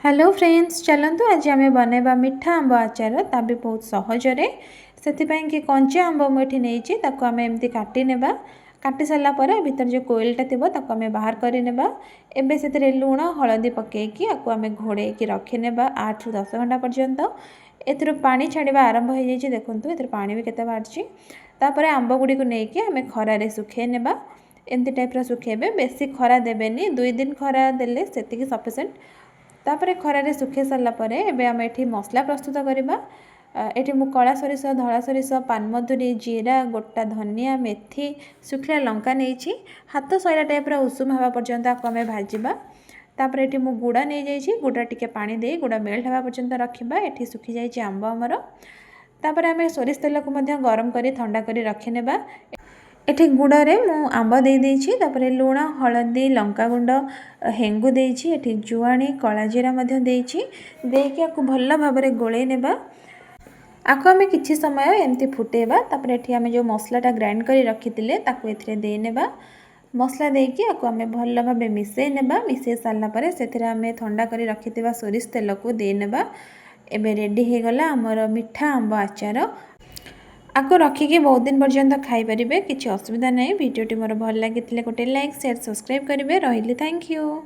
Hello friends, ଚାଲନ୍ତୁ ଆଜି ଆମେ ବନାଇବା ମିଠା ଆମ୍ବ ଆଚାର, ତା ବି ବହୁତ ସହଜରେ। ସେଥିପାଇଁ କି କଞ୍ଚା ଆମ୍ବ ମୁଁ ଏଠି ନେଇଛି। ତାକୁ ଆମେ ଏମିତି କାଟି ନେବା। କାଟି ସାରିଲା ପରେ ଭିତରେ ଯେଉଁ କୋଇଲଟା ଥିବ, ତାକୁ ଆମେ ବାହାର କରିନେବା। ଏବେ ସେଥିରେ ଲୁଣ ହଳଦୀ ପକାଇକି ଆକୁ ଆମେ ଘୋଡ଼େଇକି ରଖିନେବା 8ରୁ 10 ଘଣ୍ଟା ପର୍ଯ୍ୟନ୍ତ। ଏଥିରୁ ପାଣି ଛାଡ଼ିବା ଆରମ୍ଭ ହୋଇଯାଇଛି। ଦେଖନ୍ତୁ, ଏଥିରୁ ପାଣି ବି କେତେ ବାହାରିଛି। ତାପରେ ଆମ୍ବ ଗୁଡ଼ିକୁ ନେଇକି ଆମେ ଖରାରେ ଶୁଖାଇ ନେବା। ଏମିତି ଟାଇପ୍ର ଶୁଖାଇବେ, ବେଶୀ ଖରା ଦେବେନି। 2 ଦିନ ଖରା ଦେଲେ ସେତିକି ସଫିସିଏଣ୍ଟ। ତାପରେ ଖରାରେ ଶୁଖାଇ ସାରିଲା ପରେ ଏବେ ଆମେ ଏଠି ମସଲା ପ୍ରସ୍ତୁତ କରିବା। ଏଠି ମୁଁ କଳା ସୋରିଷ, ଧଳା ସୋରିଷ, ପାନମଧୁରୀ, ଜିରା, ଗୋଟା ଧନିଆ, ମେଥି, ଶୁଖିଲା ଲଙ୍କା ନେଇଛି। ହାତ ସଇଲା ଟାଇପ୍ର ଉଷୁମ ହେବା ପର୍ଯ୍ୟନ୍ତ ଆକୁ ଆମେ ଭାଜିବା। ତାପରେ ଏଠି ମୁଁ ଗୁଡ଼ ନେଇଯାଇଛି। ଗୁଡ଼ ଟିକେ ପାଣି ଦେଇ ଗୁଡ଼ ମେଲ୍ଟ ହେବା ପର୍ଯ୍ୟନ୍ତ ରଖିବା। ଏଠି ଶୁଖିଯାଇଛି ଆମ୍ବ ଆମର। ତାପରେ ଆମେ ସୋରିଷ ତେଲକୁ ମଧ୍ୟ ଗରମ କରି ଥଣ୍ଡା କରି ରଖିନେବା। ଏଠି ଗୁଡ଼ରେ ମୁଁ ଆମ୍ବ ଦେଇଦେଇଛି। ତାପରେ ଲୁଣ, ହଳଦୀ, ଲଙ୍କାଗୁଣ୍ଡ, ହେଙ୍ଗୁ ଦେଇଛି। ଏଠି ଜୁଆଣି, କଳା ଜିରା ମଧ୍ୟ ଦେଇଛି। ଦେଇକି ଆକୁ ଭଲ ଭାବରେ ଗୋଳେଇ ନେବା। ଆକୁ ଆମେ କିଛି ସମୟ ଏମିତି ଫୁଟେଇବା। ତାପରେ ଏଠି ଆମେ ଯେଉଁ ମସଲାଟା ଗ୍ରାଇଣ୍ଡ କରି ରଖିଥିଲେ, ତାକୁ ଏଥିରେ ଦେଇନେବା। ମସଲା ଦେଇକି ଆକୁ ଆମେ ଭଲ ଭାବେ ମିଶାଇ ନେବା। ମିଶାଇ ସାରିଲା ପରେ ସେଥିରେ ଆମେ ଥଣ୍ଡା କରି ରଖିଥିବା ସୋରିଷ ତେଲକୁ ଦେଇନେବା। ଏବେ ରେଡ଼ି ହେଇଗଲା ଆମର ମିଠା ଆମ୍ବ ଆଚାର। ଆକୁ ରଖିକି ବହୁତ ଦିନ ପର୍ଯ୍ୟନ୍ତ ଖାଇପାରିବେ, କିଛି ଅସୁବିଧା ନାହିଁ। ଭିଡ଼ିଓଟି ମୋର ଭଲ ଲାଗିଥିଲେ ଗୋଟେ ଲାଇକ୍, ସେୟାର, ସବସ୍କ୍ରାଇବ୍ କରିବେ। ରହିଲି, thank you.